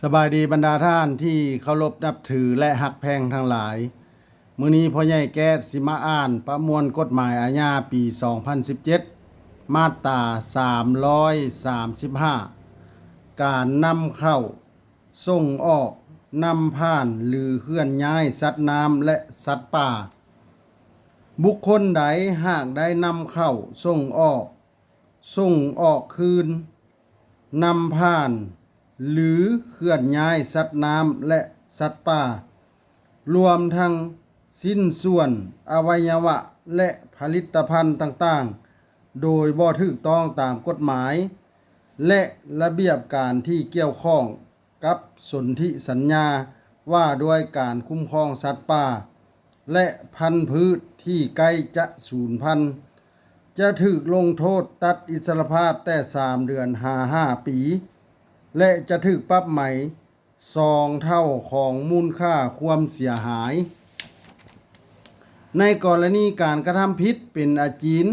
ສະບາຍດີບັນດາທ່ານທີ່ເຄົາລົບນັບຖື ແລະ ຮັກແພງທັງຫຼາຍ. ມື້ນີ້ພໍ່ໃຫຍ່ແກ້ດຊິມາອ່ານປະມວນກົດໝາຍອາຍາປີສອງພັນສິບເຈັດ ມາດຕາສາມຮ້ອຍສາມສິບຫ້າ ການນຳເຂົ້າ, ສົ່ງອອກ, ນຳຜ່ານ ຫຼື ເຄື່ອນຍ້າຍສັດນ້ຳ ແລະ ສັດປ່າ. ບຸກຄົນໃດຫາກໄດ້ນຳເຂົ້າ, ສົ່ງອອກ, ສົ່ງອອກຄືນ, ນຳຜ່ານ ຫຼື ເຄື່ອນຍ້າຍສັດນ້ຳ ແລະ ສັດປ່າ, ລວມທັງຊິ້ນສ່ວນ, ອະໄວຍະວະ ແລະ ຜະລິດຕະພັນຕ່າງໆ ໂດຍບໍ່ຖືກຕ້ອງຕາມກົດໝາຍ ແລະ ລະບຽບການທີ່ກ່ຽວຂ້ອງກັບສົນທິສັນຍາວ່າດ້ວຍການຄຸ້ມຄອງສັດປ່າ ແລະ ພັນພືດທີ່ໃກ້ຈະສູນພັນ ຈະຖືກລົງໂທດຕັດອິດສະລະພາບແຕ່ສາມເດືອນຫາຫ້າປີ ແລະ ຈະຖືກປັບໃໝສອງເທົ່າຂອງມູນຄ່າຄວາມເສຍຫາຍ. ໃນກໍລະນີການກະທຳຜິດເປັນອາຈີນ,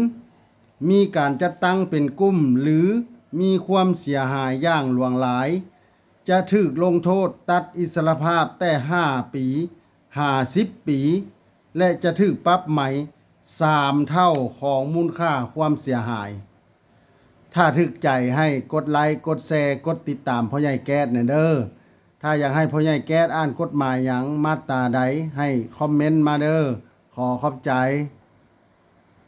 ມີການຈັດຕັ້ງເປັນກຸ່ມ ຫຼື ມີຄວາມເສຍຫາຍຢ່າງຫຼວງຫຼາຍ, ຈະຖືກລົງໂທດຕັດອິດສະລະພາບແຕ່ຫ້າປີຫາສິບປີ ແລະ ຈະຖືກປັບໃໝສາມເທົ່າຂອງມູນຄ່າຄວາມເສຍຫາຍ. ຖ້າຖືກໃຈໃຫ້ກົດໄລ, ກົດແຊ, ກົດຕິດຕາມພໍ່ໃຫຍ່ແກ້ດແດ່ເດີ. ຖ້າຢາກໃຫ້ພໍ່ໃຫຍ່ແກ້ດອ່ານກົດໝາຍຫຍັງ, ມາດຕາໃດ, ໃຫ້ຄອມເມັນມາເດີ. ຂໍຂອບໃຈ.